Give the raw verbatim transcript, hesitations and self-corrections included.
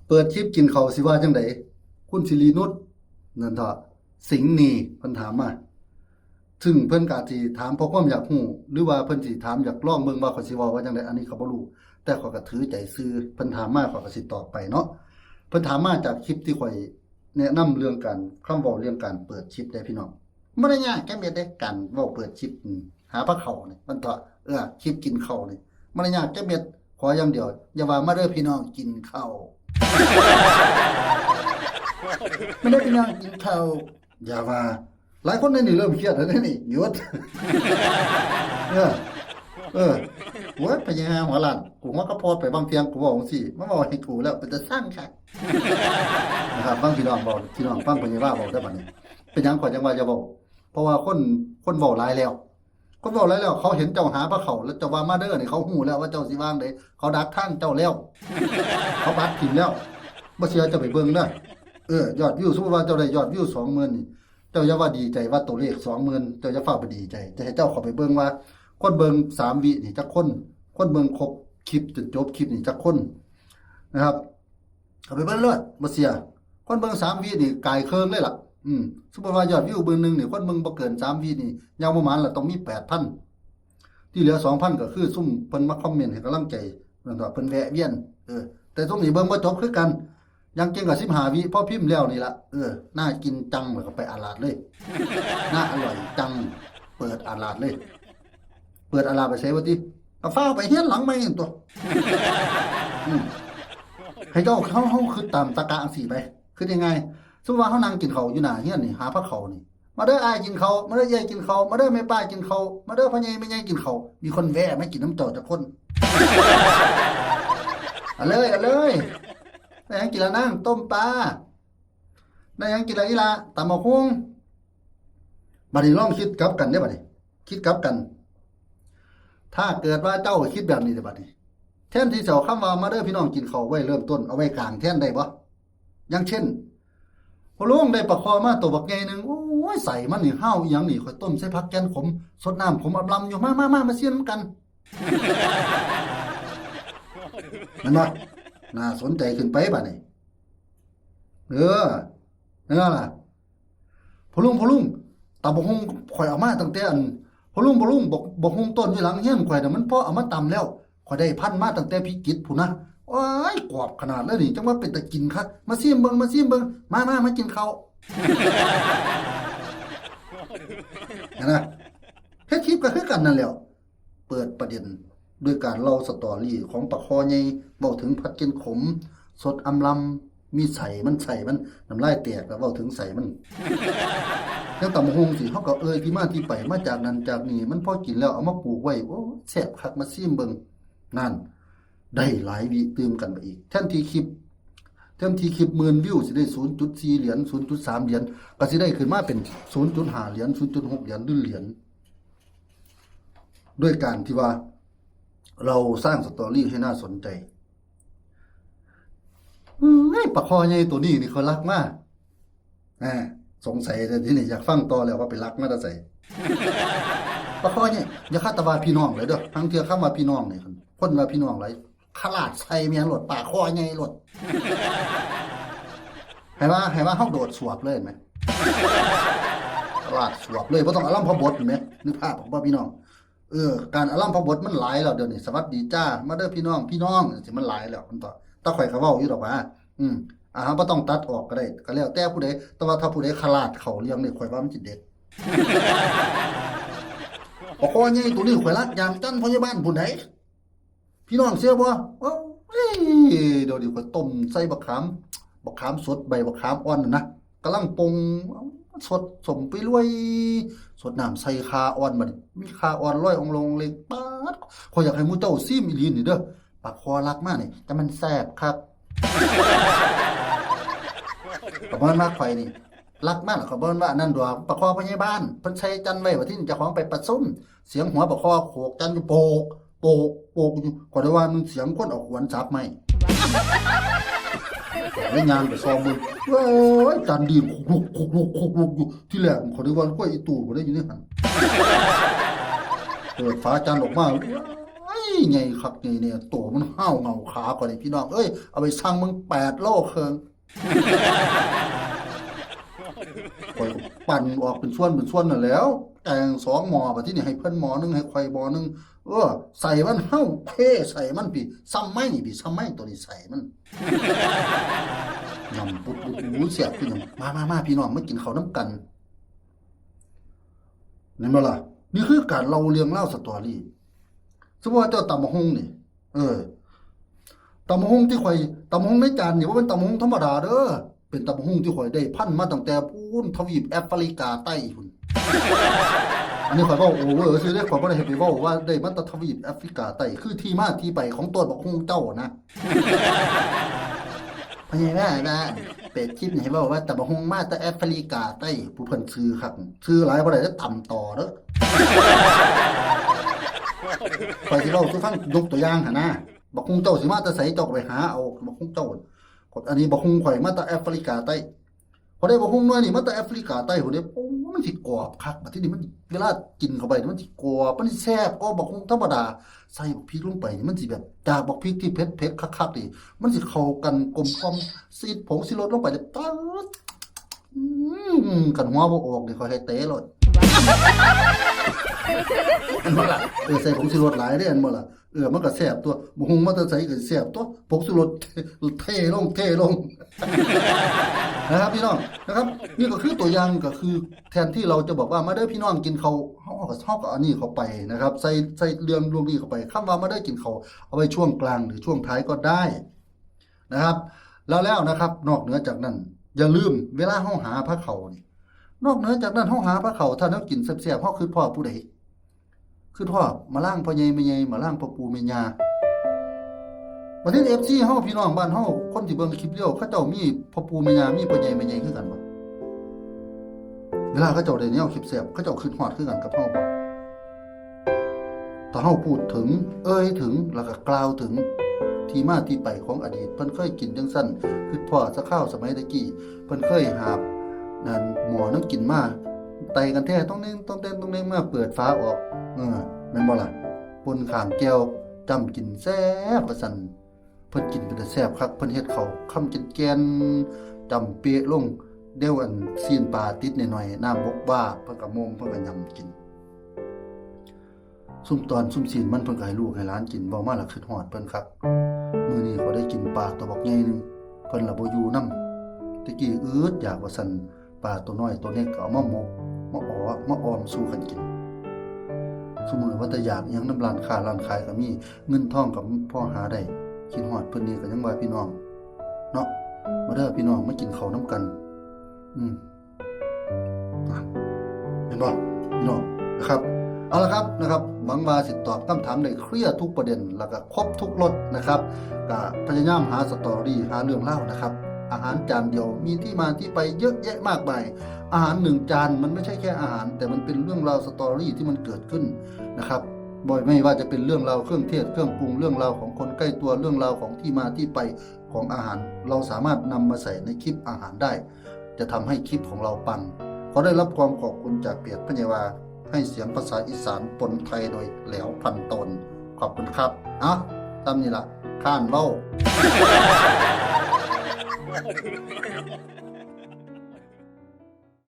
เปิดคลิปกินข้าวสิว่าจั่งใด คุณสิรินุช นั่นเถาะ สิงห์นี เพิ่นถามมา ซึ่งเพิ่นก็อาจสิถามเพราะความอยากรู้ หรือว่าเพิ่นสิถามอยากลองเบิ่งว่าข้อยสิเว้าว่าจั่งใด อันนี้ข้อยบ่รู้ แต่ข้อยก็ถือใจซื่อ เพิ่นถามมาข้อยก็สิตอบไปเนาะ เพิ่นถามมาจากคลิปที่ข้อยแนะนำเรื่องการ คำเว้าเรื่องการเปิดคลิปเด้พี่น้อง บ่ได้ยากจักเม็ดเด้ การเว้าเปิดคลิป อืม หาปลาเข้านี่ มันเถาะ เออ คลิปกินข้าวนี่ บ่ได้ยากจักเม็ด ขออย่างเดียว อย่าว่ามาเด้อพี่น้องกินข้าว มาเด้อพี่น้องกินข้าว อย่าว่า หลายคนในนี่เริ่มเครียดแล้วเด้นี่ หยุด เออ เออ โอ๊ย พญาหัวล้าน กูหัวกะพอไปบางเที่ยง กูเว้าจั่งซี้ มาเว้าให้กูแล้วเป็นตาซังคัก นะครับ ฟังพี่น้องเว้า พี่น้องฟังพญาว่าเว้าเด้อบัดนี้ เป็นหยังข้อยจั่งว่าอย่าเว้า เพราะว่าคน คนเว้าหลายแล้ว คนเว้าหลายแล้ว เขาเห็นเจ้าหาปลาเข้า แล้วเจ้าว่ามาเด้อนี่ เขาฮู้แล้วว่าเจ้าสิว่าจั่งใด เขาดักทางเจ้าแล้ว เขาปัดถิ่มแล้ว บ่เชื่อเจ้าไปเบิ่งเด้อ เออ ยอดวิว สมมุติว่าเจ้าได้ยอดวิวสองหมื่นนี่ เจ้าอย่าว่าดีใจว่าตัวเลขสองหมื่น เจ้าอย่าฟ้าวไปดีใจ จะให้เจ้าเข้าไปเบิ่งว่า คนเบิ่งสามวินี่จักคน คนเบิ่งครบคลิปจนจบคลิปนี่จักคน นะครับ เข้าไปเบิ่งโลด บ่เชื่อ คนเบิ่งสามวินี่กายเคิงเลยล่ะ อืม สมมุติว่ายอดวิวเบิ่งหนึ่งนี่ คนเบิ่งบ่เกินสามวินี่ ยังบ่หมานล่ะ ต้องมีแปดพัน ที่เหลือสองพันก็คือซุมเพิ่นมาคอมเมนต์ให้กำลังใจ นั่นเถาะ เพิ่นแวะเวียน เออ แต่ซุมนี่เบิ่งบ่จบคือกัน อย่างเก่งก็สิบห้าวิ พอพิมพ์แล้วนี่ล่ะ เออ น่ากินจัง แล้วก็ไปอาหลาดเลย น่าอร่อยจัง เปิดอาหลาดเลย เปิดอาหลาดไปไสวะติ ก็ฟ้าวไปเฮือนหลังใหม่นั่นตั๊ว อืม ให้เจ้า เฮา เฮาคิดตามตรรกะจั่งซี้ไป คิดง่ายๆ สมมุติว่าเฮานั่งกินข้าวอยู่หน้าเฮือนนี่ หาปลาเข้านี่ มาเด้ออ้ายกินข้าว มาเด้อเอื้อยกินข้าว มาเด้อแม่ป้ากินข้าว มาเด้อพ่อใหญ่แม่ใหญ่กินข้าว มีคนแวะมากินนำเจ้าจักคน เอาเลย เอาเลย ได้หยังกินล่ะนาง ต้มปลา ได้หยังกินล่ะอีหล่า ตำบักหุ่ง บัดนี้ลองคิดกลับกันเด้อบัดนี้ คิดกลับกัน ถ้าเกิดว่าเจ้าคิดแบบนี้เด้อบัดนี้ แทนที่จะเอาคำว่ามาเด้อพี่น้องกินข้าวไว้เริ่มต้น เอาไว้กลางแทนได้บ่ อย่างเช่น พ่อลุงได้ปลาคอมาตัวบักใหญ่หนึ่ง โอ้ย ใส่มันนี่ ห้าวอีหยังนี่ ข้อยต้มใส่ผักแกนขม สดน้ำขมอำลำอยู่ มา มา มา มาเสี่ยงนำกัน เห็นบ่ น่าสนใจขึ้นไปบัดนี้ เออ นั่นล่ะ พ่อลุง พ่อลุง ตำบักหุ่งข้อยเอามาตั้งแต่อัน พ่อลุง พ่อลุง บัก บักหุ่งต้นอยู่หลังเฮือนข้อยน่ะ มันพอเอามาตำแล้ว ข้อยได้พันธุ์มาตั้งแต่พิจิตรพู้นนะ โอ้ย กรอบขนาดเลยนี่ จั่งว่าเป็นตากินคัก มาซิมเบิ่ง มาซิมเบิ่ง มา มา มากินข้าว หั้นนะ เฮ็ดคลิปก็คือกันนั่นแหล้ว เปิดประเด็นด้วยการเล่าสตอรี่ของปลาคอใหญ่ เว้าถึงผัดเก็นขม สดอำลำ มีไส้มัน ไส้มัน น้ำลายแตกแล้วเว้าถึงไส้มัน ยังตำบักหุ่งสิ เฮาก็เอ่ยที่มาที่ไป มาจากนั่นจากนี่ มันพอกินแล้วเอามาปลูกไว้ โอ้ แซ่บคัก มาซิมเบิ่ง นั่น ได้หลายวิตื่มกันไปอีก แทนที่คลิป แทนที่คลิปหมื่นวิวสิได้ศูนย์จุดสี่เหรียญ ศูนย์จุดสามเหรียญ ก็สิได้ขึ้นมาเป็นศูนย์จุดห้าเหรียญ ศูนย์จุดหกเหรียญ หรือเหรียญ ด้วยการที่ว่าเราสร้างสตอรี่ให้น่าสนใจ เฮ้ย ปลาคอใหญ่ตัวนี้นี่เขาลักมา อ่า สงสัยแต่ที่นี่อยากฟังต่อแล้วว่าไปลักมาแต่ไส ปลาคอใหญ่ อย่าคาดแต่ว่าพี่น้องเลยเด้อ ทั้งเทื่อคำว่าพี่น้องนี่ คนว่าพี่น้องหลาย ขลาดใส่แม่นโลด ปลาคอใหญ่โลด ให้ว่า ให้ว่าเฮาโดดสวบเลยเห็นไหม ขลาดสวบเลย บ่ต้องอารมณ์พบทเห็นไหม นึกภาพออกบ่พี่น้อง เออ การอารมณ์พบทมันหลายแล้วเดี๋ยวนี้ สวัสดีจ้า มาเด้อพี่น้อง พี่น้องจั่งซี้มันหลายแล้ว มันต่อ แต่ข้อยก็เว้าอยู่ดอกว่า อืม อ่า บ่ต้องตัดออกก็ได้ ก็แล้วแต่ผู้ใด แต่ว่าถ้าผู้ใดขลาดเข้าเรื่องนี่ ข้อยว่ามันสิเด็ด ปลาคอใหญ่ตัวนี้ข้อยลักยามจันพยาบาลผู้ใด พี่น้องเชื่อบ่ โอ้ย เดี๋ยวนี้ข้อยต้มใส่บักขาม บักขามสด ใบบักขามอ่อนน่ะนะ กำลังปง สดสมไปรวย สดน้ำใส่ข่าอ่อนบัดนี้ มีข่าอ่อนลอยองลงเลย ป๊าด ข้อยอยากให้หมู่เจ้าซิมอีหลีนี่เด้อ ปลาคอลักมานี่ แต่มันแซ่บคัก ก็บ่แม่นว่าข้อยนี่ ลักมาแล้วก็บ่แม่นว่าอันนั้นดอก ปลาคอพยาบาล เพิ่นใส่จันไว้ บัดทีนี้เจ้าของไปประชุม เสียงหัวปลาคอโขกจันอยู่โปก โปก โปกอยู่ ข้อยได้ว่ามันเสียงคนเอาขวานสับไม้ ข้อยได้ย่างไปส่องเบิ่ง เอ้ย จันดิ้นคุกลุก คุกลุก คุกลุกอยู่ ทีแรกข้อยได้ว่าข้อยอีตู่บ่ได้อยู่ในหั่น เปิดฝาจันออกมา เอ้ย ใหญ่คักใหญ่แน่ โตมันห้าวเหง่าขาข่อยนี่พี่น้องเอ้ย เอาไปชั่งเบิ่ง แปดโลครึ่ง ข่อยก็ปั่นออกเป็นส่วนเป็นส่วนนั่นแหล้ว แกงสองหม้อ บัดทีนี้ให้เพิ่นหม้อหนึ่ง ให้ข่อยหม้อหนึ่ง เออ ใส่มัน เฮ้า เทใส่มันพี่ ซ่ำไม้นี่พี่ ซ่ำไม้ตัวนี้ใส่มัน ยำปุ๊บปุ๊บ อู้ แซ่บคือหยัง มามามาพี่น้อง มากินข้าวนำกัน เห็นบ่ล่ะ นี่คือการเล่าเรื่องเล่าสตอรี่ สมมุติว่าเจ้าตำบักหุ่งนี่ เออ ตำบักหุ่งที่ข่อย ตำบักหุ่งในจานนี่บ่เป็นตำบักหุ่งธรรมดาเด้อ เป็นตำบักหุ่งที่ข่อยได้พันมาตั้งแต่พู้นทวีปแอฟริกาใต้พู้น อันนี้ข่อยเว้าโอเวอร์ซื่อเด้ ข่อยบ่ได้ให้ไปเว้าว่าได้มาแต่ทวีปแอฟริกาใต้ คือที่มาที่ไปของต้นบักหุ่งเจ้านะ พ่อใหญ่ว่าว่า เปิดคลิปนี่ให้เว้าว่าตำบักหุ่งมาแต่แอฟริกาใต้ ผู้เพิ่นซื้อคัก ซื้อหลายบ่ได้แล้วตำต่อเด้อ ข่อยสิเว้าสู่ฟัง ยกตัวอย่างหั่นนะ บักหุ่งเจ้าสิมาแต่ไส เจ้าก็ไปหาเอาบักหุ่งเจ้า อันนี้บักหุ่งข่อยมาแต่แอฟริกาใต้ พอได้บักหุ่งหน่วยนี่มาแต่แอฟริกาใต้พุ้นเด้ โอ้ มันสิกรอบคัก บัดทีนี้มัน เวลากินเข้าไปนี่มันสิกรอบ มันสิแซ่บกว่าบักหุ่งธรรมดา ใส่บักพริกลงไปนี่มันสิแบบ จากบักพริกที่เผ็ดๆ คักๆ นี่ มันสิเข้ากันกลมกล่อม ซีดผงชูรสลงไปนี่ ป๊าด อืม คันหัวบ่ออกนี่ข่อยให้เตะโลด เห็นบ่ล่ะ เออ ใส่ผงชูรสหลายเด้ เห็นบ่ล่ะ เออ มันก็แซ่บตั๊ว บักหุ่งมาแต่ไสก็แซ่บตั๊ว ผงชูรส เทลง เทลง นะครับพี่น้อง นะครับ นี่ก็คือตัวอย่าง ก็คือแทนที่เราจะบอกว่า "มาเด้อพี่น้องกินข้าว" เฮาก็ เฮาก็อันนี้เข้าไปนะครับ ใส่ ใส่เรื่อง เรื่องนี้เข้าไป คำว่า "มาเด้อกินข้าว" เอาไว้ช่วงกลางหรือช่วงท้ายก็ได้นะครับ แล้ว แล้วนะครับ นอกเหนือจากนั้น อย่าลืมเวลาเฮาหาพาข้าวนี่ นอกเหนือจากนั้นเฮาหาพาข้าว ถ้าเฮากินแซ่บๆ เฮาคิดพ้อผู้ใด คิดพ้อหม่าลางพ่อใหญ่แม่ใหญ่ หม่าลางพ่อปู่แม่ย่า บัดนี้ เอฟซี เฮา พี่น้องบ้านเฮา คนที่เบิ่งคลิปเดียว เขาเจ้ามีพ่อปู่แม่ย่า มีพ่อใหญ่แม่ใหญ่คือกันบ่ เวลาเขาเจ้าได้แนวแซ่บๆ เขาเจ้าคิดฮอดคือกันกับเฮาบ่ ถ้าเฮาพูดถึง เอ่ยถึง แล้วก็กล่าวถึง ที่มาที่ไปของอดีต เพิ่นเคยกินจั่งซั่น คิดพ้อซะคราวสมัยตะกี้ เพิ่นเคยหาบ นั่น หม้อน้ำกินมา ไต่กันแท้ ต้องเน่ง ต้องเต้น ต้องเน่ง มาเปิดฝาออก เออ แม่นบ่ล่ะ ป่นข้างแจ่ว จ้ำกินแซ่บว่าซั่น เพิ่นกินเป็นตาแซ่บคัก เพิ่นเฮ็ดข้าวคำแก่นๆ จ้ำเปะลง เดี๋ยวอันซี้นปลาติดหน่อยๆ น้ำบกบ้า เพิ่นก็โมม เพิ่นก็ยำกิน ซุมตอนซุมซี้นมันเพิ่นก็ให้ลูกให้หลานกิน เว้ามาละคิดฮอดเพิ่นคัก มื้อนี้ข้อยได้กินปลาตัวบักใหญ่หนึ่ง เพิ่นละบ่อยู่นำ แต่กี้อึดอยากว่าซั่น ปลาตัวน้อยตัวเล็กก็เอามาหมก มาออ มาออมสู่กันกิน ซุมื้อว่าแต่อยากอิหยังนำร้านค้าร้านขายก็มี เงินทองก็พอหาได้ คิดฮอดเพิ่นนี่ก็ยังว่าพี่น้อง เนาะ มาเด้อพี่น้อง มากินข้าวนำกัน อืม อ่ะ เห็นบ่พี่น้อง นะครับ เอาละครับ นะครับ หวังว่าสิตอบคำถามได้เคลียร์ทุกประเด็น แล้วก็ครบทุกรสนะครับ ก็พยายามหาสตอรี่ หาเรื่องเล่านะครับ อาหารจานเดียวมีที่มาที่ไปเยอะแยะมากมาย อาหารหนึ่งจานมันไม่ใช่แค่อาหาร แต่มันเป็นเรื่องราวสตอรี่ที่มันเกิดขึ้นนะครับ บ่อย ไม่ว่าจะเป็นเรื่องราวเครื่องเทศ เครื่องปรุง เรื่องราวของคนใกล้ตัว เรื่องราวของที่มาที่ไปของอาหาร เราสามารถนำมาใส่ในคลิปอาหารได้ จะทำให้คลิปของเราปัง ขอได้รับความขอบคุณจากเพจพะเยาวา ให้เสียงภาษาอีสานปนไทยโดยแหลวพันโตน ขอบคุณครับ อ่ะ ตามนี้ละ ข้านเว้า